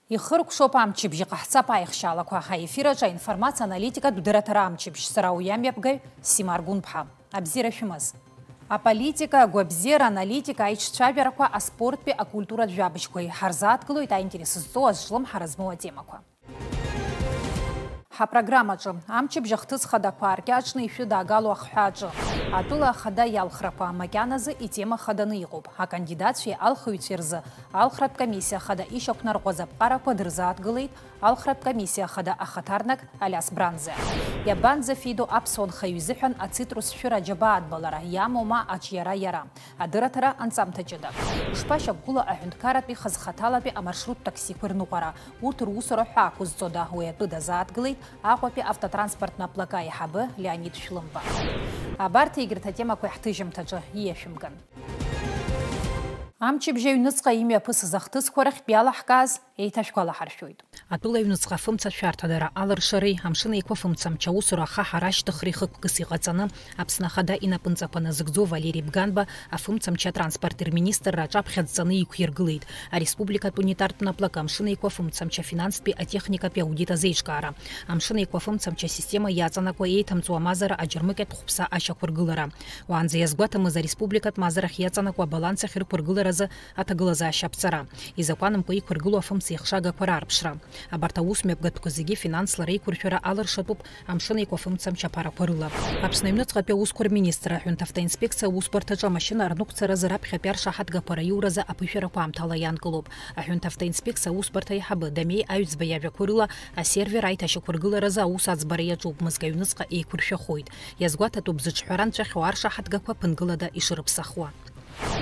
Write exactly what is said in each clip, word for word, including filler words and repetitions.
Ихыркәшоуп амчыбжь, иҟаҳҵап аихшьаалақәа. Аефир аҿы аинформациа аналитикатә дырраҭара амчыбжь. Сара уи амҩаԥгаҩ Сима Аргәынԥҳа. Абзиара шәымаз. Аполитика, агәабзиара, аналитика, аиҿцәажәарақәа, аспорттәи акультуратә жәабжьқәеи. Ҳарзааҭгылоит аинтерес зҵоу азҿлымҳара змоу атемақәа. Ҳапрограммаҿы амчыбжь ахҭыс хадақәа аркьаҿны ишәыдаагало ахҳәааҿы. Атәыла ахада иалхрақәа макьаназы итема хаданы иҟоуп. Акандидатцәеи алхыҩцәеи рзы алхратә комиссиа ахада ишьақәнарӷәӷәаз аԥҟарақәа дырзааҭгылеит алхратә комиссиа ахада ахаҭарнак Алиас Бранза. Иабанӡафидо аԥсуа нхаҩы изыҳәан ацитрус шәыра аџьабаа адбалара, иамоума аҿиара иара? Адырраҭара анҵамҭа ҷыда. Ишԥашьақәгыло аҳәынҭқарратәи хазхаҭалатәи амаршрут таксиқәа рныҟәара? Урҭ русура ҳәа ақәызҵода? Уи атәы дазааҭгылеит Аҟәатәи автотранспорттә наплак аиҳабы Леонид Шәлымба. Абарҭ егьырҭ атемақәа ҳҭыжьымҭаҿы ииашәымган. Амчыбжь аҩныҵҟа имҩаԥысыз ахҭысқәа рахьтә иалаҳкааз еиҭашәгәалаҳаршәоит. Атәыла аҩныҵҟа афымца шәарҭадара алыршареи Амшын Еиқәа афымцамч аусура ахаҳара ашьҭыхреи хықәкыс иҟаҵаны, Аԥсны Ахада инапынҵақәа назыгӡо Валери Бганба афымцамч атранспорти рминистрра аҿаԥхьа дҵаны иқәиргылеит ареспубликатә унитартә наплак Амшын Еиқәа афымцамч афинанстәи атехникатәи аудит азеиҿкаара, Амшын Еиқәа афымцамч асистема иаҵанакуа еиҭамҵуа амазара аџьармыкьатә хәԥса ашьақәыргылара. Уаанӡа иазгәаҭамыз ареспубликатә мазарахь иаҵанакуа абаланс ахьрықәыргыларазы аҭагылазаашьа аԥҵара, изакәанымкәа иқәыргылоу афымца ихшагақәа раарԥшра. Абарҭ аус мҩаԥгатәқәа зегьы финансла реиқәыршәара алыршатәуп Амшын Еиқәа афымцамч аԥарақәа рыла. Аԥсны аҩныҵҟатәи аусқәа рминистрра аҳәынҭ автоинспекциа аусбарҭаҿы амашьына рныҟәцаразы раԥхьатәи аршаҳаҭгақәа раиуразы аԥышәарақәа аамҭала ианкылоуп. Аҳәынҭ автоинспекциа аусбарҭа аиҳабы Дамеи Аҩӡба иажәақәа рыла асервер аиҭашьақәыргыларазы аус аӡбара иаҿуп, мызк аҩныҵҟа еиқәыршәахоит. Иазгәаҭатәуп зыҿҳәара нҵәахьоу аршаҳаҭгақәа ԥынгылада ишрыԥсахуа.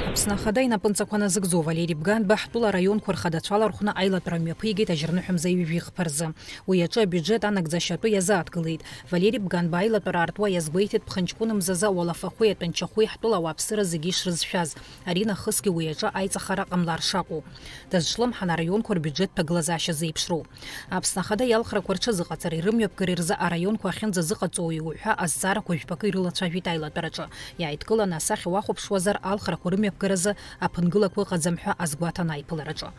Аԥсны Ахада инапынҵақәа назыгӡо Валери Бганба ҳтәыла араионқәа рхадацәа алархәны аилатәара мҩаԥигеит ажьырныҳәа мза ҩажәи хԥа рзы. Уи аҿы абиуџьет анагӡашьа атәы иазааҭгылеит. Валери Бганба аилатәара аартуа иазгәеиҭеит ԥхынҷкәын мзазы ауалафахәи атәанчахәи ҳтәыла ауааԥсыра зегьы ишрызшәаз, аринахысгьы уи аҿы аиҵахара ҟамлар шакәу. Дазҿлымҳан араионқәа рбиуџьет ҭагылазаашьа зеиԥшроу. Аԥсны Ахада иалхрақәа рҽазыҟаҵареи рымҩаԥгареи рзы араионқәа ахьынӡазыҟаҵоуи уҳәа азҵаарақәа жәпакы ирылацәажәеит аилатәараҿы. Иааидкыланы асахьа уахәаԥшуазар, алхрақәа рымҩаԥгаразы аԥынгылақәа ыҟаӡам ҳәа азгәаҭан аиԥылараҿы.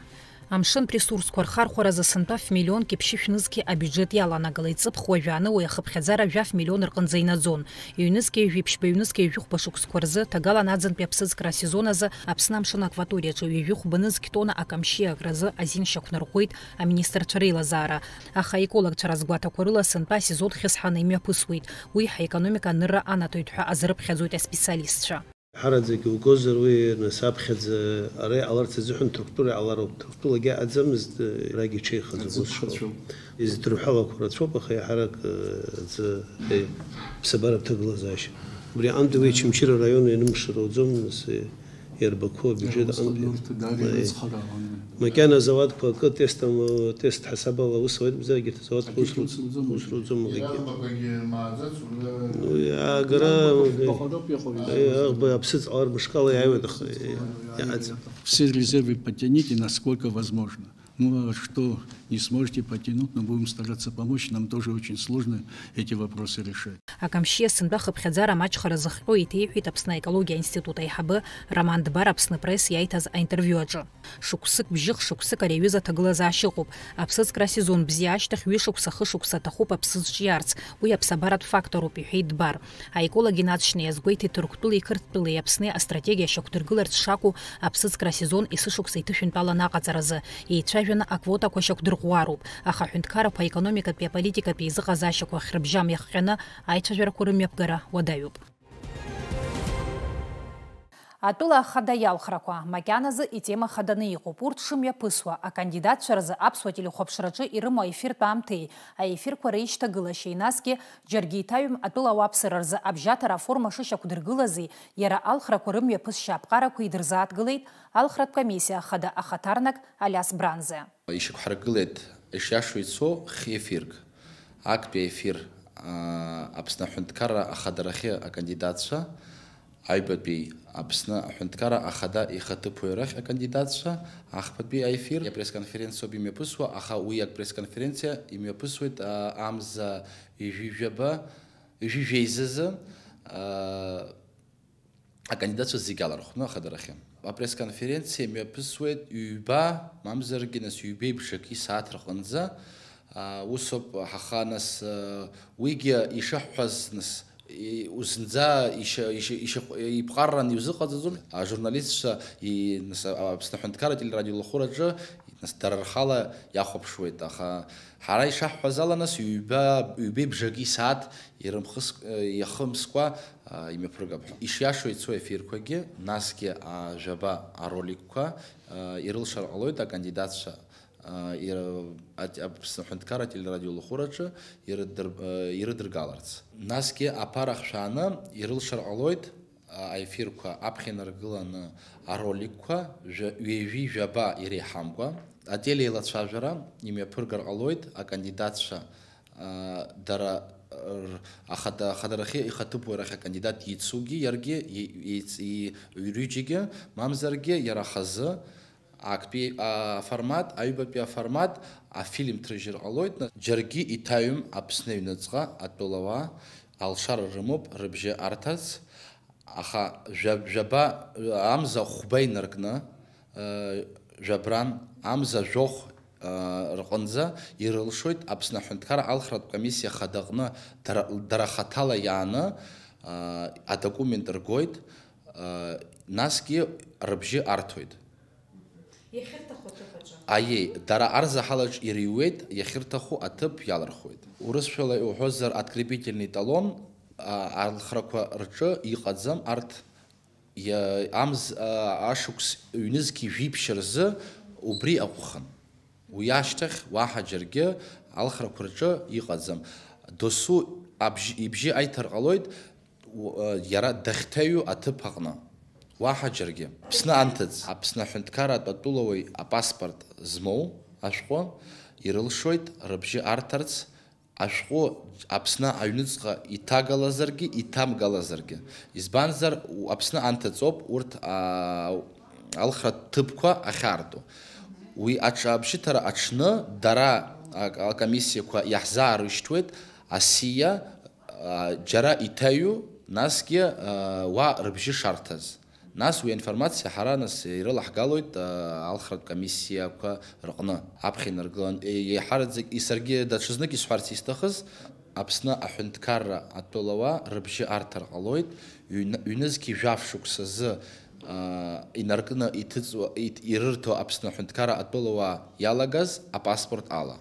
Амшын ресурсқәа рхархәаразы сынтәа ф-миллионки ԥшьышә нызқьи абиуџьет иаланагалеит, ҵыԥх уажәааны уи ахыԥхьаӡара жәаф-миллион рҟынӡа инаӡон. Ҩнызқьи ҩажәи ԥшьба ҩнызқьи ҩажәи хәба шықәсқәа рзы, ҭагалан аӡынтәи аԥсыӡкра асезон азы Аԥсны амшын акваториаҿы ҩажәи хәба нызқь тонна акамшьи агразы азин шьақәнарӷәӷәеит аминистрцәа реилазаара. Аха аекологцәа разгәаҭақәа рыла сынтәа асезон хьысҳаны имҩаԥысуеит. Уи ҳаекономика анырра анаҭоит ҳәа азрыԥхьаӡоит аспециалистцәа. Ҳараӡак иугозар уи, нас аԥхьаӡа ара иҟаларц азыҳәан Ҭырқәтәыла иҟалароуп. Ҭырқәтәылагьы аӡамызт, рагьы иҽеихаӡом. Аӡы ус шыҟоу. Ԥхацәоуп. Изыҭырҳәалақәо рацәоуп, аха еиҳарак, э, аӡы, э, ԥсабаратә ҭагылазаашьа. Убри аҟынтәи уи Очамчыра араион ианымшароуӡом, нас, э, иарбақәоу абиуџьет аҟынтәи. Аусбарҭа дара, э, ирыцҳараон. Макьана азауадқәа акы тестом, э, тест ҳасабала аус ауеит, мзар егьырҭ азауадқәа ус ру-, ус руӡом, ус руӡом, егьырҭ. Иаарлақәагьы мааӡацу, да? Ну, иаагара, иаарлақәагьы, э, баҟароуп иҟоу, э, изуз. Аӷба аԥсыӡ ҟалар мышкала иааиуеит, аха, э, иааӡам. Все резервы подтяните, насколько возможно. Ну, а что не сможете потянуть, но будем стараться помочь. Нам тоже очень сложно эти вопросы решать. Акамшьиа сынтәа хыԥхьаӡара амаҷхара зыхҟьо еиҭеиҳәеит Аԥсны аекологиа аинститут аиҳабы Роман Дбар Аԥсны Пресс иаиҭаз аинтервиу аҿы. Шықәсык бжьых, шықәсык ари аҩыза аҭагылазаашьа ыҟоуп. Аԥсыӡкра асезон бзиа ашьҭахь ҩышықәса, хышықәса аҭахуп аԥсыӡ ҿиарц. Уи аԥсабаратә факторуп, иҳәеит Дбар. Аеколог инаҵшьны иазгәеиҭеит Ҭырқәтәылеи Қырҭтәылеи Аԥсни астратегиа шьақәдыргыларц шакәу аԥсыӡкра асезон есышықәса иҭышәынтәаланы аҟаҵаразы, еицәажәаны аквотақәа шьақәдырӷәӷәароуп, аха аҳәынҭқаррақәа аекономикатәи аполитикатәи еизыҟазаашьақәа ахьрыбжьам иахҟьаны аицәажәарақәа рымҩаԥгара уадаҩуп. Атәыла ахада иалхрақәа макьаназы итема хаданы иҟоуп. Урҭ шымҩаԥысуа, акандидатцәа рзы аԥсуа телехәаԥшраҿы ирымоу аефиртә аамҭеи аефирқәа реишьҭагылашьеи, насгьы џьаргьы иҭаҩым атәыла ауааԥсыра рзы абжьаҭара аформа шышьақәдыргылази, иара алхрақәа рымҩаԥысшьа аԥҟарақәеи дырзааҭгылеит алхратә комиссиа ахада ахаҭарнак Алиас Бранза. Ишьақәҳаргылеит, ишиашоу ицо, хь-ефирк. Актәи аефир, аа, Аԥсны аҳәынҭқарра ахадарахьы акандидатцәа, аҩбатәи Аԥсны аҳәынҭқарра ахада ихаҭыԥуаҩ арахь акандидатцәа, ахԥатәи аефир, апресс-конференциоуп имҩаԥысуа, аха уи апресс-конференциа имҩаԥысуеит, аа, амза ҩажәи жәаба, ҩажәи жәеизазы, аа, акандидатцәа зегьы алархәны ахадарахьы. апресс-конференциа мҩаԥысуеит ҩба, мамзаргьы нас ҩбеи бжаки сааҭ рҟынӡа. А, усоуп ҳаха, нас, а, уигьы ишаҳҳәаз, нас, и-, узынӡа иша-, иша-, иша-, иԥҟарран иузыҟаҵаӡом. Ажурналистцәа и-, нас, а, Аԥсны аҳәынҭқарра ателерадиолахәыраҿы, нас, дара рхала иахәаԥшуеит, аха ҳара ишаҳҳәаз ала, нас, ҩба, ҩбеи бжаки сааҭ ирымхыс-, иахымскәа, а, имҩаԥыргап ҳәа. Ишиашоу ицо ефирқәагьы, насгьы, а, жәаба ароликқәа, а, ирылшар ҟалоит акандидатцәа, а, ира-, ат-, Аԥсны аҳәынҭқарра ателерадиолахәыраҿы ирыддыр-, а, ирыдыргаларц. Насгьы аԥара хшәааны ирылшар ҟалоит, а, аефирқәа аԥхьа инаргыланы ароликқәа, жәа-, ҩажәи жәаба иреиҳамкәа. Ателеилацәажәара имҩаԥыргар ҟалоит акандидатцәа, а, дара р-, ахада-, ахадарахьы ихаҭыԥуаҩ рахь акандидат ицугьы, иаргьы, и-, иц-, и-, рҩыџьагьы, мамзаргьы иара хазы, актәи аформат, аҩбатәи аформат, афильм ҭрыжьыр ҟалоит. Џьаргьы иҭаҩым Аԥсны аҩныҵҟа атәылауаа алшара рымоуп рыбжьы арҭарц, аха жәа-, жәаба, амза хәба инаркны, э, жәабран, амза жәохә, э, рҟынӡа ирылшоит Аԥсны аҳәынҭқарра алхратә комиссиа хадаҟны дара, дара хаҭала иааны, э, адокумент ргоит, э, насгьы рыбжьы арҭоит. Иахьырҭаху аҭыԥ аҿы. Аиеи, дара арзаҳалаҿ ирыҩуеит, иахьырҭаху аҭыԥ иалырхуеит. Урысшәала иуҳәозар, открепительный талон, а, алхрақәа рҿы иҟаӡам арҭ, иа-, амз, а, ашықәс ҩнызқьи жәиԥшь рзы убри аҟәыхын. Уи ашьҭахь уаҳа џьаргьы алхрақәа рҿы иҟаӡам. Досу абжь-, ибжьы аиҭар ҟалоит, у-, а, иара дахьҭаҩу аҭыԥ аҟны. Уаҳа џьаргьы. Аԥсны анҭыҵ, Аԥсны аҳәынҭқарратә атәылауаҩ апаспорт змоу ашәҟәы ирылшоит рыбжьы арҭарц, ашәҟәы Аԥсны аҩныҵҟа иҭагалазаргьы, иҭамгалазаргьы. Избанзар, у-, Аԥсны анҭыҵоуп урҭ, аа, алхратә ҭыԥқәа ахьаарту. Уи аҽ-, абжьыҭара аҽны дара, а, акомиссиақәа иаҳзаарышьҭуеит асиа, а, џьара иҭаҩу, насгьы, а, уа рыбжьы шарҭаз. Нас уи аинформациа ҳара, нас, ирылаҳгалоит, а, алхратә комиссиақәа рҟны. Аԥхьа инаргылан, е-, еиҳараӡак, и-, саргьы даҽазнык исҳәарц исҭахыз, Аԥсны аҳәынҭқарра атәылауаа рыбжьы арҭар ҟалоит, ҩны-, ҩнызқьи жәаф шықәсазы, а, инаркны иҭыҵуа, ит-, ирырҭо Аԥсны аҳәынҭқарра атәылауаа иалагаз апаспорт ала.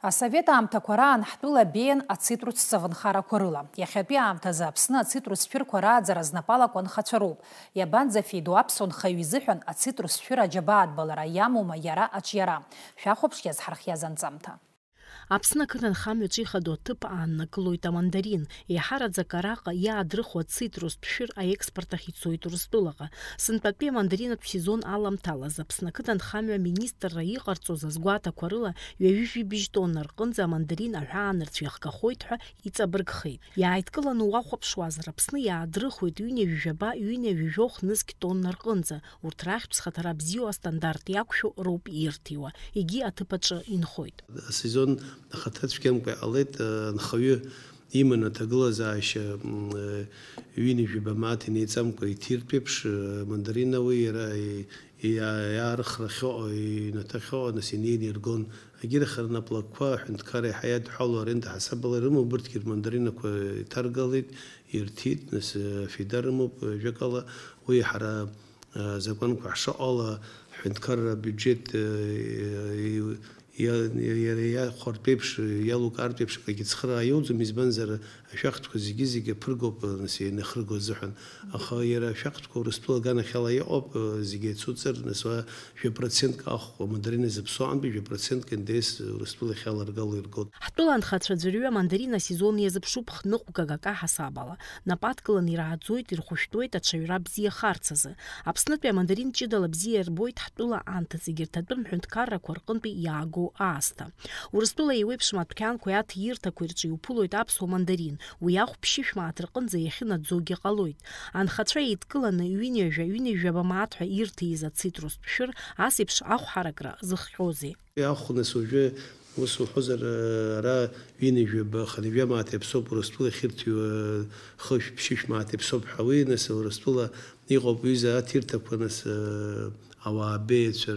Асовет аамҭақәа раан ҳтәыла беиан ацитрус ҵавынхарақәа рыла. Иахьатәи аамҭазы Аԥсны ацитрус цәырқәа рааӡара знапалақәа анхацәа роуп. Иабанӡафеидоу аԥсуа нхаҩы изыҳәан ацитрус цәыра аџьабаатә балара иамоума иара аҿиара? Шәахәаԥш иазҳархиаз анҵамҭа. Аԥсны ақыҭанхамҩаҿы ихадоу аҭыԥ ааннакылоит амандарин. Еиҳараӡак араҟа иаадрыхуа ацитрустә шәыр аекспорт ахь ицоит Урыстәылаҟа. Сынтәатәи амандаринатә сезон аламҭалаз Аԥсны ақыҭанхамҩа аминистрра иҟарҵоз азгәаҭақәа рыла ҩажәи жәибжь тонна рҟынӡа амандарин аҳәаанырцә иахгахоит ҳәа иҵабыргхеит. Иааидкыланы уахәаԥшуазар, Аԥсны иаадрыхуеит ҩынҩажәи жәаба, ҩынҩажәи жәохә нызқь тонна рҟынӡа. Урҭ рахьтә зхаҭара бзиоу астандарт иақәшәо роуп ирҭиуа, егьи аҭыԥ аҿы инхоит. Асезон ахаҭа цәгьамкәа иҟалеит, анхаҩы иманы аҭагылазаашьа, м, э, ҩынҩажәаба мааҭ инеиҵамкәа иҭиртә еиԥш, э, мандарина уи иара и-, иа-, иаарыхра ахьыҟоу, иҩнаҭа ахьыҟоу, нас инеины иргон. Егьырахь рнаплакқәа аҳәынҭқарра иаҳа иадҳәалоу аренда ҳасабала ирымоу, убырҭгьы рмандаринақәа иҭаргалеит, ирҭит, нас, э, фида рымоуп, э, жәакала, уи ҳара, э, азакәанқәа ҳшыҟала, ҳҳәынҭқарра абиуџьеҭ, э, и-, иа-, иа-, иара иахәартә еиԥш, иалукаартә еиԥш акгьы цхыраара иоуӡом, избанзар, ашәахтәқәа зегьы-зегьы аԥыргоуп, э, нас, ианахырго азыҳәан. Аха иара ашәахтәқәа Урыстәыла аганахьала иҟоуп, э, зегьы еицуҵар, нас, уа жәа процентк ахәхәа, амандарина зыԥсоу аҟынтәи жәа процентк Н Д С Урыстәылахь иаларгало иргоит. Ҳтәыла анхацәа аӡәырҩы амандарин асезон иазыԥшуп хныҟәгак ака ҳасабала. Нап адкыланы ирааӡоит, ирхәышәтәуеит аҽаҩра бзиахарц азы. Аԥснытәи амандарин ҷыдала бзиа ирбоит ҳтәыла анҭыҵ егьырҭ атәым ҳәынҭқаррақәа рҟынтәи иааго аасҭа. Урыстәыла еиуеиԥшым адәқьанқәеи аҭирҭақәеи рҿы иуԥылоит аԥсуа мандарин, уи ахә ԥшьышә мааҭ рҟынӡа иахьынаӡогьы ҟалоит. Анхацәа еидкыланы ҩынҩажәа, ҩынҩажәаба мааҭ ҳәа ирҭиз ацитрустә шәыр ас еиԥш ахәҳаракра зыхҟьозеи? Ахә, нас, уажәы Ус уҳәозар, ара ҩынҩажәаба, хынҩажәа мааҭ иаԥсоуп Урыстәыла ахьырҭиуа, хышә, ԥшьышә мааҭ иаԥсоуп ҳәа. Уи, нас, Урыстәыла иҟоуп ҩыза аҭирҭақәа, нас, ауаа беиацәа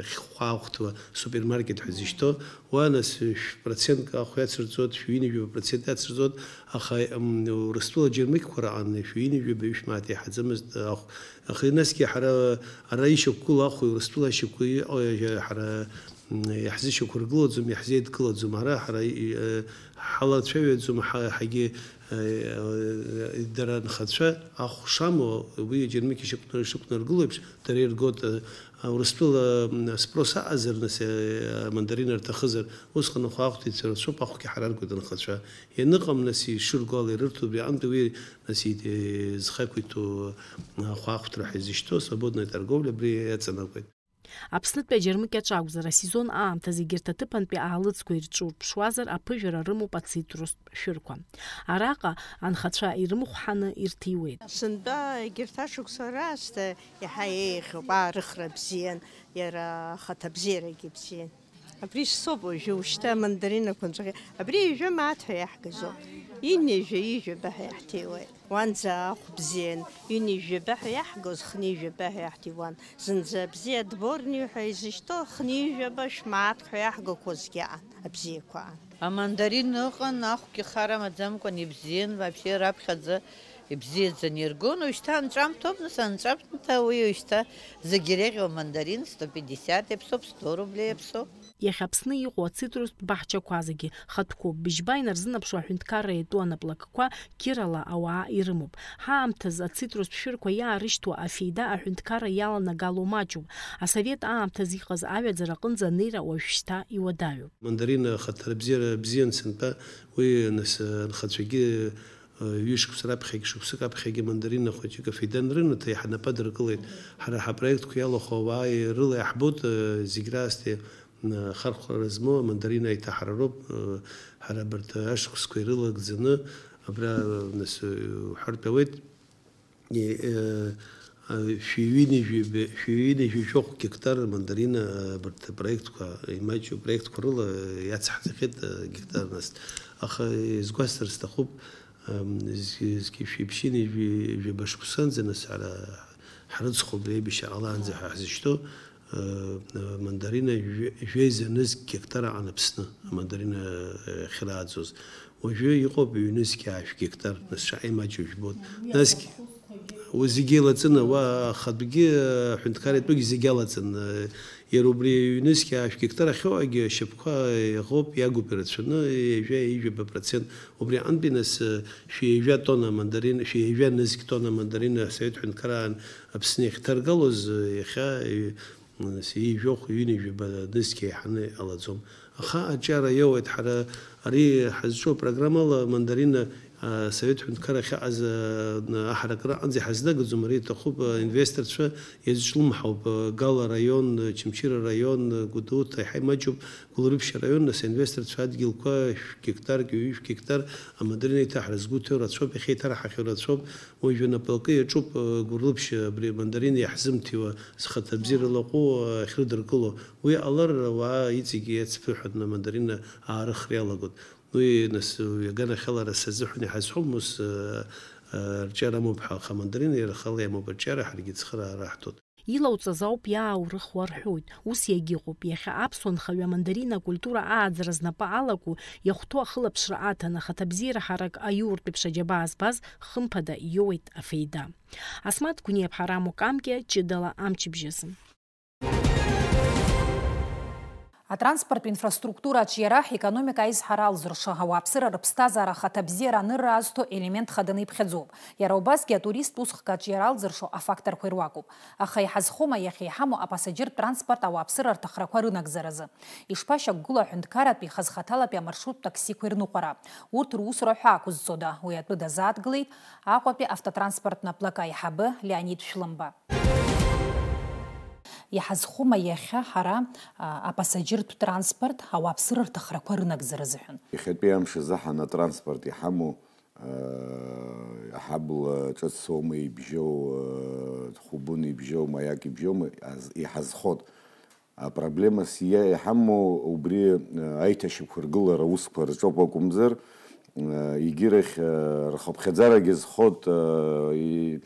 рхәаахәҭуа супермаркет ҳәа зышьҭоу, уа, нас, шә-, процентк ахә иацырҵоит, шәҩынҩажәаба процент иацырҵоит, аха, м, Урыстәыла аџьармыкьқәа раан шәҩынҩажәаба ҩышә мааҭ иаҳаӡамызт ахә. Аха насгьы ҳара ара ишьақәгылоу ахәи Урыстәыла ашьақәгылоу иҟоу ҳара, м, иаҳзышьақәыргылаӡом, иаҳзеидкылаӡом. Ара ҳара, э, ҳалацәажәаӡом, ҳа-, ҳагьы, э, э, дара анхацәа ахә шамоу, уи аџьармыкьа ишықәнар-, ишықәнаргыло еиԥш, дара иргоит, э, Урыстәыла, м, спрос аҟазар, нас, э, амандарина рҭахызар, усҟан ахәаахәҭыҩцәа рацәоуп, ахәгьы ҳараргоит анхацәа. Ианыҟам, нас, ишырго ала ирырҭо, убри аҟынтәи уи, нас, ит-, э, зхы ақәиҭу, э, ахәаахәҭра ҳәа изышьҭоу, свободная торговля, абри иаҵанакуеит. Аԥснытәи аџьармыкьаҿ акәзар, асезон аамҭазы егьырҭ аҭыԥантәи аалыҵқәа ирҿурԥшуазар, аԥыжәара рымоуп ацитрустә шәырқәа. Араҟа анхацәа ирымхәҳаны ирҭиуеит. Сынтәа егьырҭ ашықәса раасҭа иаҳа еиӷьуп, аа, рыхра бзиан, иара ахаҭабзиарагьы бзиан. Абри соуп уажәы ушьҭа амандаринақәа нҵәахьа. Абри ҩажәа мааҭ ҳәа иаҳгазоуп. Ҩынҩажәа, ҩажәаба ҳәа иаҳҭиуеит. Уанӡа ахә бзиан, ҩынҩажәаба ҳәа иаҳгоз, хынҩажәаба ҳәа иаҳҭиуан. Зынӡа абзиа дворни ҳәа изышьҭоу хынҩажәаба шә мааҭк ҳәа иаҳгақәозгьы аан, абзиақәа аан. Амандарин ыҟан, ахәгьы хар амаӡамкәан ибзиан, вообще раԥхьаӡа ибзиаӡаны иргон, уажәшьҭа анҵәамҭоуп, нас анҵәамҭа уи уажәшьҭа зегь иреиӷьу амандарин сто пятьдесят иаԥсоуп, сто рублеи иаԥсоуп. Иахьа Аԥсны иҟоу ацитрустә баҳчақәа зегьы хатәқәоуп. Быжьба инарзынаԥшуа аҳәынҭқарра иатәу анаплакқәа қьырала ауаа ирымоуп. Ҳаамҭазы ацитрустә шәырқәа иаарышьҭуа афеида аҳәынҭқарра иаланагало маҷуп. Асовет аамҭазы иҟаз аҩаӡара аҟынӡа анеира уажәшьҭа иуадаҩуп. Мандарина ахаҭарбзиара бзиан сынтәа, уи, нас, анхацәагьы, ҩышықәса раԥхьагь, шықәсык аԥхьагьы мандарина хәыҷык афеида анрынаҭа, иаҳа нап адыркылеит. Ҳара ҳапроектқәа иалахәу ауаа рыла иаҳбоит, зегь раасҭа, м, ахархәара змоу амандарина аиҭаҳара роуп, э, ҳара абарҭ ашықәсқәа ирылагӡаны абра, э, нас, э, уҳәартә ауеит, э, э, э, шәи ҩынҩажәи б-, шәи ҩынҩажәи жәохә гектар мандарина, э, абарҭ апроектқәа, имаҷу проектқәа рыла, э, иацҳҵахьеит, э, гектар, нас. Аха изгәасҭар сҭахуп, э, м, зқь-, зқьи шәи ԥшьынҩажәи жәаба шықәсанӡа, нас, ҳара ҳрыцхәы убри аибашьра ҟалаанӡа ҳәа ҳзышьҭоу, э, мандарина жәе-, жәеиза нызқь гектар аҟан Аԥсны амандарина, э, ахьрааӡоз. Уажәы иҟоуп ҩнызқь аашә гектар, нас шаҟа имаҷу жәбоит. Насгь уи зегьы еилаҵаны, уа ахатәгьы, э, аҳәынҭқар иатәугьы зегьы алаҵан, э, иара убри ҩнызқь аашә гектар ахьыҟоугьы ашьапқәа иаӷоуп, иагуп ирацәаны, ҩажәа, ҩажәаба процент. Убри аҟынтәи, нас, э, шәи ҩажәа тонна мандарин, шәи ҩажәа нызқь тонна мандарин асовет ҳәынҭқарраан Аԥсны иахьҭаргалоз, иахьа, ҩ-, ҩажәохә, ҩынҩажәаба нызқь еиҳаны иҟалаӡом. Аха аҿиара иоуеит, ҳара ари ҳазҿу апрограммала мандарина, а, Совет ҳәынҭқарра ахьаҟаз, а, аҳаракыра аҟынӡа иҳазнагаӡом, ари иҭахуп, а, инвесторцәа иазҿлымҳауп, а, Гала араион, Чымчыра араион, Гәдоуҭа, иаҳа имаҷуп, Гәылрыԥшь араион, нас, аинвесторцәа адгьылқәа шә-, гектарк, ҩажәи шә-, гектар амандарина иҭаҳара згәы иҭоу рацәоуп, иахьа иҭарҳахьоу рацәоуп, уажәы анаплакы иаҿуп, э, Гәылрыԥшь абри амандарина иаҳзымҭиуа зхаҭабзиара лаҟәу, э, ахьрыдыркыло. Уи ҟалар, ауаа иҵегьы иацԥыҳәаны амандарина аарыхра иалагоит. Уи, нас, уи аганахьала ара сазыҳәан иҳазҳәом, ус, э, э, рҿиара амоуп ҳәа, аха амандарина иара ахала иамоуп арҿиара, ҳаргьы ацхыраара ҳҭоит. Илауҵаз ауп иааурыхуа рҳәоит. Ус иагьыҟоуп. Иахьа аԥсуа нхаҩы амандарина акультура ааӡара знапы алаку, иахәҭоу ахылаԥшра аҭан, ахаҭабзиара ҳарак аиуртә еиԥш аџьабаа збаз, хымԥада, иоуеит афеида. Асмаҭ Гәниа-ԥҳа, Рамо Камкиа, ҷыдала амчыбжь азы. Атранспорттә инфраструктура аҿиара ҳекономика аизҳара алзыршо, ауааԥсыра рыԥсҭазаара ахаҭабзиара анырра азҭо елемент хаданы иԥхьаӡоуп. Иара убасгьы атуристтә усхк аҿиара алзыршо афакторқәа ируакуп. Аха иҳазхома иахьа иҳамоу апассаџьыртә транспорт ауааԥсыра рҭахрақәа рынагӡаразы? Ишԥашьақәгылоу аҳәынҭқарратәи хазхаҭалатәи амаршруттә таксиқәа ирныҟәара? Урҭ русура ҳәа ақәызҵода? Уи атәы дазааҭгылеит Аҟәатәи автотранспорттә наплак аиҳабы Леонид Шәлымба. Иҳазхома иахьа ҳара, а, апассаџьыртә транспорт ауааԥсыра рҭахрақәа рынагӡара азыҳәан? Иахьатәи амш азы ҳанатранспорт иҳамоу, а, аҳабла ҿыц соума ибжьоу, а, хәыбын ибжьоу, маиак ибжьоума, аз-, иҳазхот. Апроблемас иа-, иҳамоу убри, э, аиҭашьақәыргылара аусқәа рҿоуп акәымзар, э, егьирахь, э, рхыԥхьаӡарагьы зхоит, э, и-,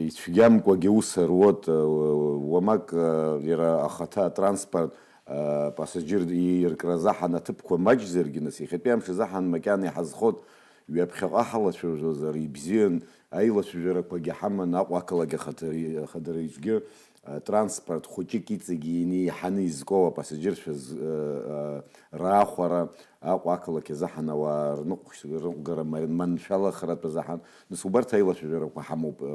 ицәгьамкәагьы ус руот, э, уамак, э, иара ахаҭа атранспорт, э, пассажьыр ииркра заҳан аҭыԥқәа маҷзаргьы, нас иахьатәи амш заҳан макьана иҳазхот, ҩаԥхьаҟа ҳалацәажәозар ибзиан, аилацәажәарақәагьы ҳаман Аҟәа ақалақь ахаҭари-, ахадареиҿгьы, э, транспорт хәыҷык иҵегьы инеиҳаны изку апассажьырцәа з-, э, э, раахәара, Аҟәа ақалақь азыҳан ауаа рныҟәгара ма-, маншәалахаратә азыҳан, нас убарҭ аилацәажәарақәа ҳамоуп, э,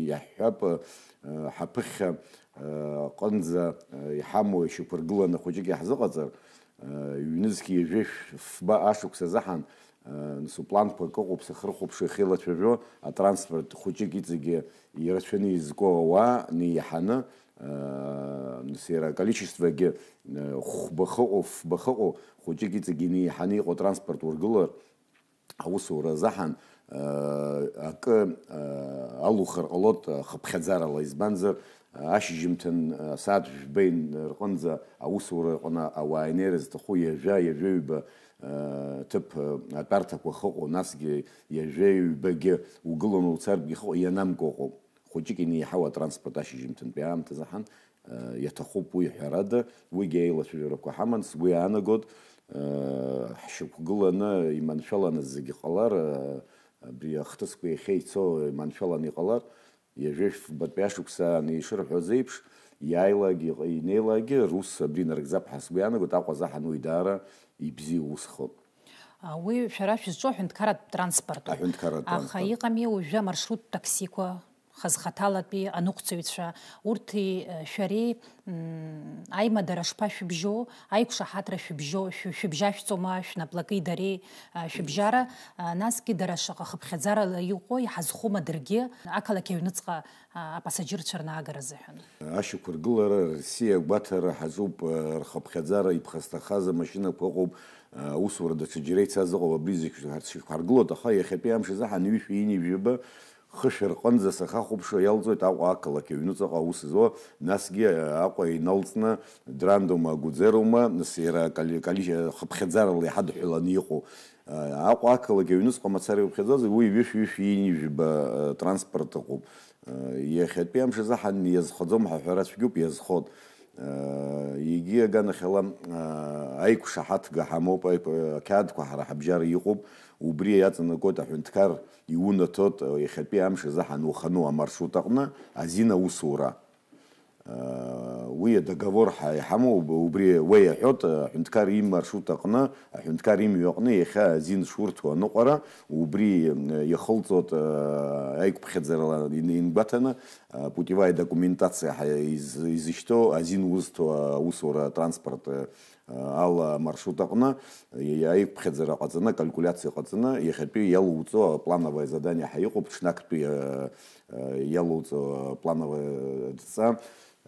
иаҳҳәап, э, ҳаԥыхьа, э, ҟынӡа, э, иҳамоу ишьақәыргыланы хәыҷык иаҳзыҟаҵар, э, ҩнызқь ҩажәи фба ашықәс азыҳан, э, нас упланқәак ыҟоуп сахьрыхәаԥшуа иахьеилацәажәо, атранспорт хәыҷык иҵегьы ирацәаны изку ауаа неиҳаны, э, нас иара аколичествогьы, э, хәба хыҟоу, фба хыҟоу, хәыҷык иҵегьы инеиҳаны иҟоу атранспорт ургылар, аусура азыҳан, э, акы, э, алухыр ҟалоит, э, хыԥхьаӡарала, избанзар, э, ашьжьымҭан, э, асааҭ жәбеи рҟынӡа аусура аҟны ауаа инеира зҭаху ҩажәа, ҩажәа ҩба, э, ҭыԥ, э, атәарҭақәа ахьыҟоу, насгьы ҩажәа ҩбагьы угыланы уцартә ихыҟоу ианамкәа ыҟоуп. Хәыҷык инеиҳау атранспорт ашьжьымҭантәи аамҭазы ҳан, э, иаҭахуп уи ҳәарада, уигьы аилацәажәарақәа ҳаман, сгәы иаанагот, э, ҳшьақәгыланы иманшәаланы зегьы ҟалар, э, абри ахҭысқәа иахьа ицо иманшәаланы иҟалар, ҩажәи фбатәи ашықәсаан ишырҳәоз еиԥш, иааилакгьы, инеилакгьы рус абри нарыгӡап ҳәа сгәы иаанагот, Аҟәа заҳан уи даара ибзиа усхоит. А, уи шәара шәызҿу аҳәынҭқарратә транспорт ауп. Аҳәынҭқарратә Аха транспорт. Иҟами уажәы амаршрут таксиқәа, хазхаҭалатәи аныҟәцаҩцәа, урҭи, э, шәареи, м, аимадара шԥашәыбжьоу, аиқәшаҳаҭра шәыбжьоу, шәы-, шәыбжьашәҵома, шәнаплаки дареи, э, шәыбжьара, э, насгьы дара шаҟа хыԥхьаӡарала иҟоу иҳазхоума даргьы, ақалақь аҩныҵҟа, э, апассажьырцәа рнаагара азыҳәан? Ашьақәыргылара Россиа агәаҭара ҳаҿуп, э, рхыԥхьаӡара иԥхасҭахаз амашьынақәа ыҟоуп, э, аусура даҽаџьара ицаз ыҟоуп, абри зегь ҳаргылоит, аха иахьатәи амш азы ҳанҩышәи ини жәаба хышә рҟынӡа сахьахәаԥшуа иалҵуеит Аҟәа ақалақь аҩныҵҟа аус зуа, насгьы Аҟәа иналҵны Драндома, Гәыӡерома, нас иара кали-, кали-, хыԥхьаӡарала иҳадҳәаланы иҟоу, Аҟәа ақалақь аҩныҵҟа мацара иуԥхьаӡоз, уи ҩышә-ҩышә иинижәба, э, транспорт ыҟоуп. Э, иахьатәи амш азыҳан иазхаӡом ҳәа ҳәара цәгьоуп, иазхот. Э, егьи аганахьала, э, аиқәшаҳаҭга ҳамоуп, аиқә-, э, ақьаадқәа ҳара ҳабжьара иҟоуп, убри иаҵанакуеит аҳәынҭқар иунаҭоит, э, иахьатәи амш азыҳан ухану амаршрут аҟны азин аусура. Уи адоговор ҳа-, иҳамоу, уб-, убри уа иаҳәоит, аҳәынҭқар имаршрут аҟны, аҳәынҭқар имҩа аҟны иахьа азин шурҭо аныҟәара, убри, э, иахылҵоит, э, аиқәԥхьаӡарала ин-, ингәаҭаны, э, путевая документациа ҳа-, из-, изышьҭоу азин узҭо аусура транспорт, э, ала амаршрут аҟны, э, аиқәԥхьаӡара ҟаҵаны, акалькулиациа ҟаҵаны, иахьатәи иалоуҵо аплановое задание ҳәа иҟоуп, ҽнактәи, э, э, иалоуҵо аплановое адҵа.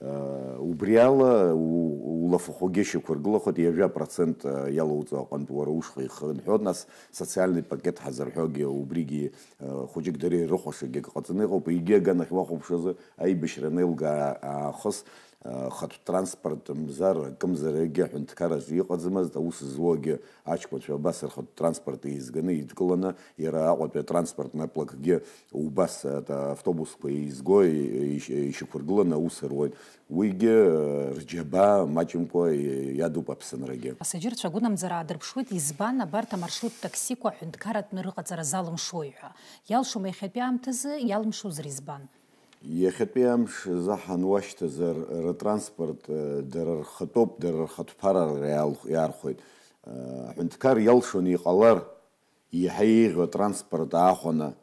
Э, убри ала у-, улафахәгьы шьақәыргылахоит, ҩажәа процент, э, иалоуҵо аҟынтә уара ушҟа ихынҳәуеит, нас социальный пакет ҳазырҳәогьы убригьы, э, хәыҷык дара ирыхәашагьы ак ҟаҵаны иҟоуп, егьи аганахь уахәаԥшуазы аибашьра анеилга аахыс, э, хатә транспорт мзар, акымзаракгьы аҳәынҭқарраҿы иҟаӡамызт, аус зуагьы аҷкәынцәа абас рхатә транспорт еизганы идкыланы, иара Аҟәатәи атранспорт наплакгьы убас, э, автобусқәа еизго, ишьақәыргыланы аус руеит. Уигьы, э, рџьабаа маҷымкәа, э, иадуп Аԥсынрагьы. Апассажьырцәа агәынамӡара аадырԥшуеит, избан абарҭ амаршрут таксиқәа аҳәынҭқарратәны рыҟаҵара залымшои ҳәа. Иалшома иахьатәи аамҭазы, иалымшозар избан? Иахьатәи амш заҳан уашьҭазар ртранспорт, э, дара рхатәоуп, дара рхатә ԥарара иаал-, иаархәеит. Э, аҳәынҭқар иалшон иҟалар, иаҳа еиӷьу атранспорт аахәаны,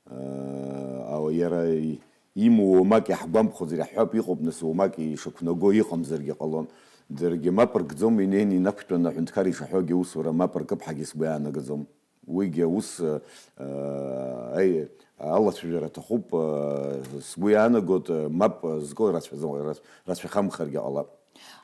э, ау-, иара и-, имоу уамак иаҳгәамԥхозар иаҳҳәап, иҟоуп, нас, уамак ишақәнаго иҟамзаргьы ҟалон. Даргьы мап ркӡом, инеины инақәтәаны аҳәынҭқар ишаҳәогьы аусура мап ркып ҳәагьы сгәы иаанагаӡом. Уигьы аус, э, э, аи-, алацәажәара аҭахуп, э, сгәы иаанагот, э, мап зго рацәаӡом, рац-, рацәахамхаргьы ҟалап.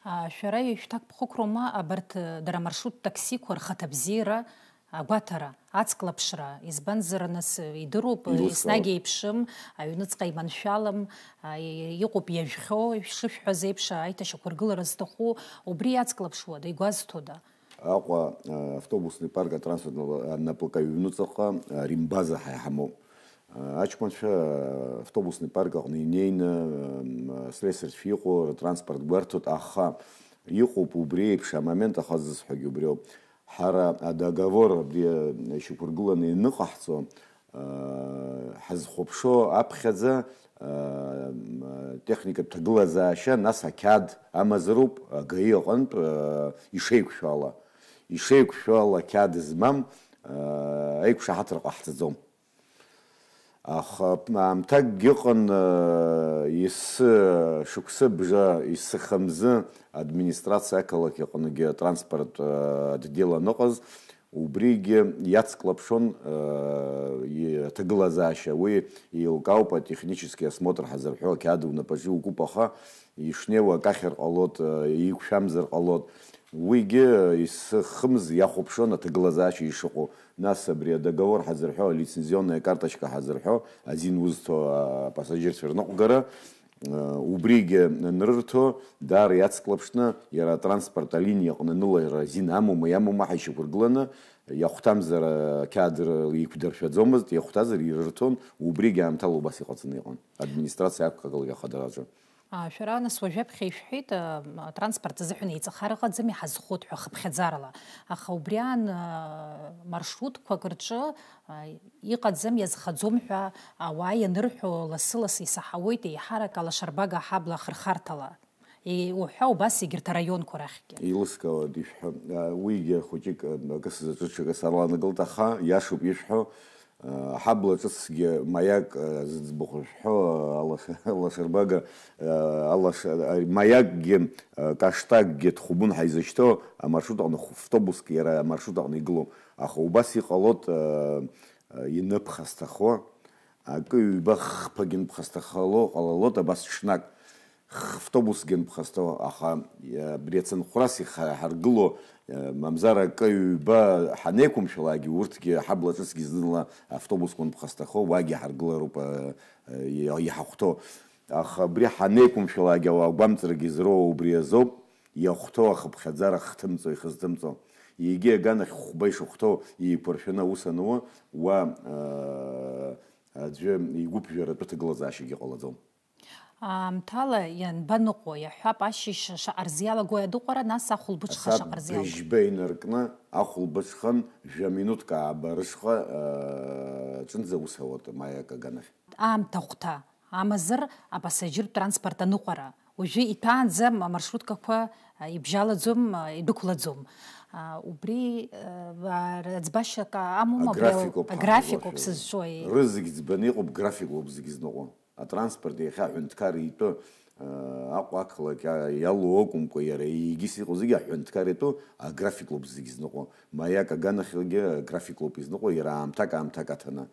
А, шәара ишәҭакԥхықәроума абарҭ, э, дара амаршрут таксиқәа рхаҭабзиара Агәаҭара, ацклаԥшра, избанзар, нас, идыруп, еснагь еиԥшым, аҩныҵҟа иманшәалам, а, и-, иҟоуп иажәхьоу, шышәҳәаз еиԥш, аиҭашьақәыргылара зҭаху, убри иацклаԥшуада, игәазҭода? Аҟәа, а, автобусный парк атранспортный анаплакы аҩныҵҟа, а, римбаза ҳа иҳамоуп. А, аҷкәынцәа, а, автобусный парк аҟны инеины, м, а, слесарьцәа иҟоу ртранспорт гәарҭоит, аха иҟоуп убри еиԥш амомент, аха зысҳәогьы убриоуп. Ҳара адоговор абри ишьақәыргыланы ианыҟаҳҵо, аа, ҳазхәаԥшуа аԥхьаӡа, аа, м, техникатә ҭагылазаашьа, нас ақьаад амазароуп, агаи аҟынтә, аа, ишеиқәшәо ала. Ишеиқәшәо ала ақьаад змам, аа, аиқәшаҳаҭра ҟаҳҵаӡом. Аха аамҭакгьы ыҟан, э, ес-, шықәсы бжа, ес-, хымзы администрациа ақалақь аҟныгьы атранспорт, э, отдел аныҟаз, убригьы иацклаԥшон, э, и-, аҭагылазаашьа, уи еилкаауп, атехнический осмотр ҳазырҳәо ақьаад унапаҿы иукуп, аха ишнеиуа акы ахьыр ҟалоит, э, еиқәшәамзар ҟалоит. Уигьы ес-, хымз иахәаԥшуан аҭагылазаашьа ишыҟоу. Нас абри адоговор ҳазырҳәо, алицензионная карточка ҳазырҳәо, азин узҭо апассажирцәа рныҟәгара, э, убригьы анрырҭо, даара иацклаԥшны, иара атранспорт алиниа аҟны анылара азин амоума, иамоума ҳәа ишьақәыргыланы, иахәҭамзар, ақьаад р-, еиқәдыршәаӡомызт, иахәҭазар ирырҭон, убригьы аамҭала убас иҟаҵаны иҟан, администрациа ақалақь ахадараҿы. А, шәара, нас, уажәаԥхьа ишәҳәеит, а, атранспорт азыҳәан еиҵахар ыҟаӡам, иҳазхоит ҳәа хыԥхьаӡарала. Аха убри аан, а, маршрутқәак рҿы, а, иҟаӡам, иазхаӡом ҳәа ауаа ианырҳәо лассы-лассы исаҳауеит, еиҳарак алашарбага аҳабла ахырхарҭала. Е-, уҳәа убас егьырҭ араионқәа рахьгьы. Еилыскаауеит ишәҳәо. А, уигьы хәыҷык, а, акы сзаҿу ҽакы сааланагылт, аха иашоуп ишәҳәо. Аҳабла ҿыцгьы маиак, э, зыӡбахә шәҳәо, алаша-, алашарбага, э, алаша-, э, маиакгьы, э, каштакгьы ҭхәыбун ҳәа изышьҭоу амаршрут аҟны хә-, автобуск иара амаршрут аҟны игылоуп. Аха убас иҟалоит, э, э, иныԥхасҭахо, акы ҩба хԥагьы ныԥхасҭахало ҟалалоит абас ҽнак. Автобусгьы анԥхасҭо, аха, иа-, абри ацынхәрас иха-, иҳаргыло, иа-, мамзар акы ҩба ҳанеиқәымшәалакгьы, урҭгьы ҳабла ҿыцгьы зны-зынла автобусқәа анԥхасҭахо, уагьы иҳаргылароуп, а, а, иа-, иҳахәҭоу. Аха абри ҳанеиқәымшәалакгьы ауаа агәамҵрагьы зроуа убри азоуп, иахәҭоу ахыԥхьаӡара хҭымҵо, ихызҭымҵо. Егьи аганахь хәба ишахәҭоу еиқәыршәаны аус ануа, уа, а, аӡәы игәыԥжәаратәы ҭагылазаашьагьы ҟалаӡом. Аамҭала ианбаныҟәо, иаҳҳәап, ашьыжь шаҟа рзы иалагои адәыҟәара, нас ахәылбыҽха шаҟа рзы иалагои? Абыжьба инаркны ахәылбыҽхан жәа минуҭк ааба рышҟа, э, ҿынӡа аус ауеит, маиак аганахь. Аамҭа ахәҭа амазар апассажиртә транспорт аныҟәара. Уажәы иҭәаанӡа амаршруткақәа, э, ибжьалаӡом, э, идәықәлаӡом. Э, убри, э, а, аӡбашьак амоума абри? Аграфикоуп, аграфикоуп ҳазгәашәо. Сызҿу, аиеи. Рызегь ӡбаны иҟоуп, графикоуп зегь зныҟәо. Атранспорт иахьа аҳәынҭқар итәы, э, Аҟәа ақалақь иалоу акәымкәа, иара егьыс иҟоу зегьы аҳәынҭқар итәы аграфик лоуп зегь зныҟәо. Маиак аганахьгьы аграфик лоуп изныҟәо, иара аамҭак-аамҭак аҭаны.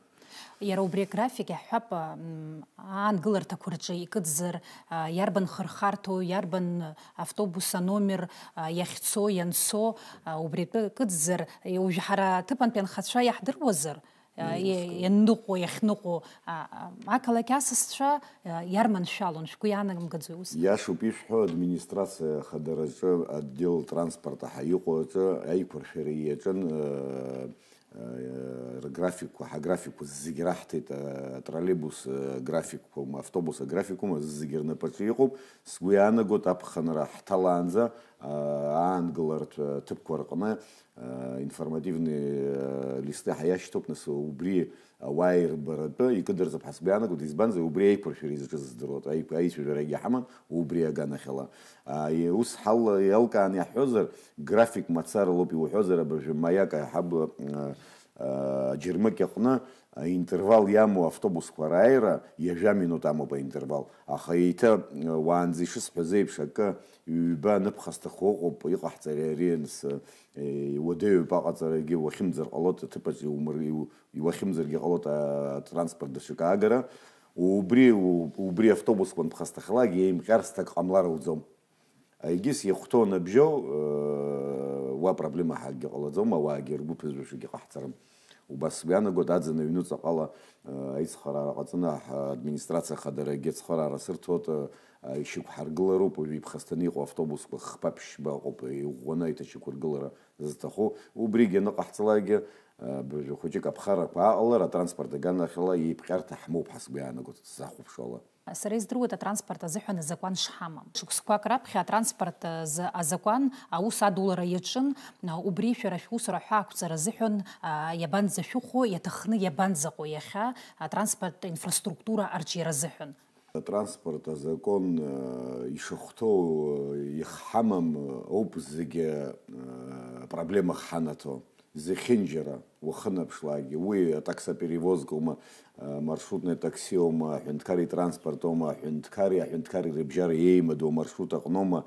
Иара убри аграфик иаҳҳәап, м, аангыларҭақәа рҿы икыдзар, а, иарбан хырхарҭоу, иарбан автобус аномер, а, иахьцо, ианцо, а, убри атәы кыдзар, е, уажә ҳара аҭыԥантәи анхацәа иаҳдыруазар, а, Еилыскаауеит. Ианныҟәо, иахьныҟәо, а, а, ақалақь асасцәа, а, иарманшәалон, шәгәы иаанамгаӡои ус? Иашоуп ишәҳәо, администрациа ахадараҿы отдел транспорта ҳәа иҟоу аҿы аиқәыршәара иаҿын, э, э, рграфикқәа, ҳаграфикқәа зегь раҳҭеит, э, атроллейбус, э, графикқәа, автобус аграфикқәа зегь рнапаҿы иҟоуп. Сгәы иаанагоит, аԥхынра ҳҭалаанӡа, э, аангылартә, э, ҭыԥқәа рҟны, э, информативный, э, листы ҳаиашьҭоуп, нас убри ауаа ирбаратәы икыдырҵап ҳәа сгәы иаанагоит, избанзар, убри аиқәыршәара изаҿыз здыруа, аиқә-, аицәажәарагьы ҳаман убри аганахьала. А, и-, ус ҳал-, иалкааны иаҳҳәозар, график мацаралоуп иуҳәозар, абыржәы маиак аиҳабла, а, а, аџьармыкьа аҟны аинтервал иамоу автобусқәа рааира ҩажәа минуҭ амоуп аинтервал. Аха еиҭа, а, уаанӡа ишысҳәаз еиԥш акы ҩба аныԥхасҭахо ыҟоуп, иҟаҳҵари ари, нас, э, уадаҩуп аҟаҵарагьы, уахьымӡар ҟалоит, аҭыԥаҿ иумыр-, иу-, иуахьымӡаргьы ҟалоит, а, атранспорт даҽакы аагара. Убри, у-, убри автобусқәа анԥхасҭахалак, еимҟьар сҭак ҟамлар ауӡом. Егьыс иахәҭоу аныбжьоу, э, Уа проблема ҳәа акгьы ҟалаӡом, ауаагьы ргәы ԥызжәашагьы ҟаҳҵарым. Убас сгәы иаанагоит, аӡын аҩны ҵаҟала, э, аицхыраара ҟаҵаны, ҳадминистрациа ахадарагьы ацхыраара сырҭоит, э, ишьақәҳаргылароуп, уажәы иԥхасҭаны иҟоу автобусқәа хԥа-ԥшьба ыҟоуп, иӷәӷәаны аиҭашьақәыргылара зызҭаху. Убригьы аныҟаҳҵалакгьы, э, быжәҩа хәыҷык аԥхарақәа ааҟалар, атранспорт аганахьала еиԥҟьарҭа ҳмоуп ҳәа сгәы иаанагоит, сзахәаԥшуала. Сара издыруеит атранспорт азыҳәан азакәан шҳамам. Шықәсқәак раԥхьа атранспорт азы азакәан аус адулара иаҿын, убри шәара шәусура ҳәа ақәҵара азыҳәан, а, иабанӡашәыхәо, иаҭахны иабанӡаҟоу иахьа атранспорт инфраструктура арҿиара азыҳәан? Атранспорт азакәан, э, ишахәҭоу, э, ихҳамам, э, ауп зегьы, э, проблемах ҳанаҭо. Зехьынџьара уахынаԥшлакгьы, уи атаксоперевозкоума, э, маршрутный таксиоума, аҳәынҭқарреи транспортоума, аҳәынҭқарреи аҳәынҭқарреи рыбжьара еимадоу амаршрут аҟноума,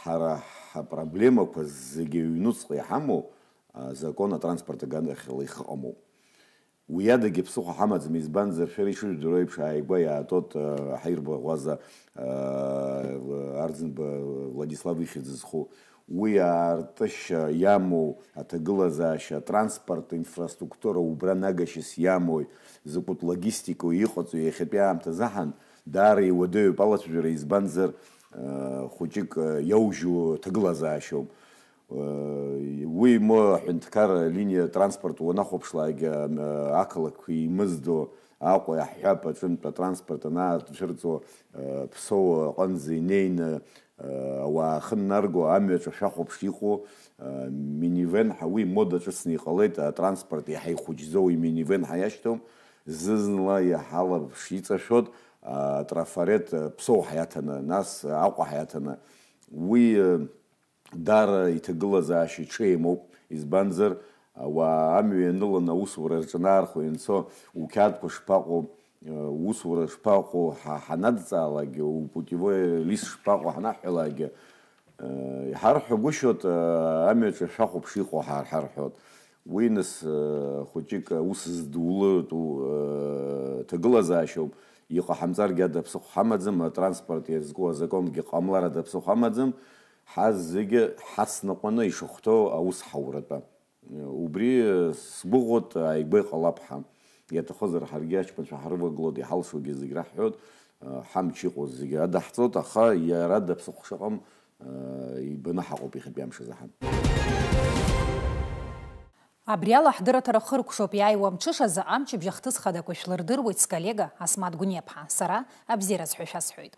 ҳара ҳапроблемақәа зегьы аҩнуҵҟа иҳамоу азакәан атранспорт аганахьала ихыҟамоуп. Уи адагьы ԥсыхәа ҳамаӡам, избанзар, шәара ишыжәдыруа еиԥш, ааигәа иаатәоит, э, ҳаирбаӷәаза, э, Арӡынба Владислав ихьӡ зху. Уи аартышьа иамоу аҭагылазаашьа, атранспорттә инфраструктура убра нагашьас иамои, закәытә логистикоу иҟаҵоу иахьатәи аамҭазы аҳан, даара иуадаҩуп алацәажәара, избанзар, э, хәыҷык, э, иаужьу ҭагылазаашьоуп. Уи мо аҳәынҭқар линиа транспорт уанахәаԥшлакгьы, ақалақьқәа еимыздо Аҟәа иаҳҳәап, аҿынтә атранспорт анаацәырҵуа, Ԥсоу аҟынӡа инеины, ауаа ахы ннарго, амҩаҿ ашәахәаԥш иҟоу, минивен ҳәа уи мода ҿыцны иҟалеит, атранспорт иаҳа ихәыҷӡоу иминивен ҳәа иашьҭоу, зны-зынла иаҳа алаԥш иҵашәоит, атрафарет, Ԥсоу ҳәа иаҭаны, нас Аҟәа ҳәа иаҭаны. Уи, Даара иҭагылазаашьа иҽеимоуп, избанзар, ауаа амҩа ианыланы аусура рҿынаархо ианцо, уқьаадқәа шԥаҟоу, усура шԥаҟоу ҳа ҳанадҵаалакгьы, упутевой лист шԥаҟоу ҳанаҳҳәалакгьы, иҳарҳәагәышьоит, амҩаҿы шәахәаԥш иҟоу ҳарҳәоит. Уи нас, хәыҷык аус здулатәу ҭагылазаашьоуп, иҟаҳамҵаргьы ада ԥсыхәа ҳамаӡам, атранспорт иазку азаконгьы ҟамлар ада ԥсыхәа ҳамаӡам, Ҳа зегьы ҳацныҟәаны ишахәҭоу аус ҳауратәы. Убри сгәыӷуеит, ааигәа иҟалап ҳәа. Иаҭахызар ҳаргьы аҷкәынцәа ҳрывагылоит, иҳалшогьы зегь раҳҳәоит, ҳамч иҟоу зегьы адаҳҵоит, аха иара ада ԥсыхәа шыҟам ибаны ҳаҟоуп иахьатәи амш азы ҳан. Абри ала ҳдырраҭара хыркәшоуп, иааиуа амҽышазы амчыбжь ахҭыс хадақәа шәлырдыруеит сколлега Асмаҭ Гәниаԥҳа, сара абзиараз ҳәа шәасҳәоит.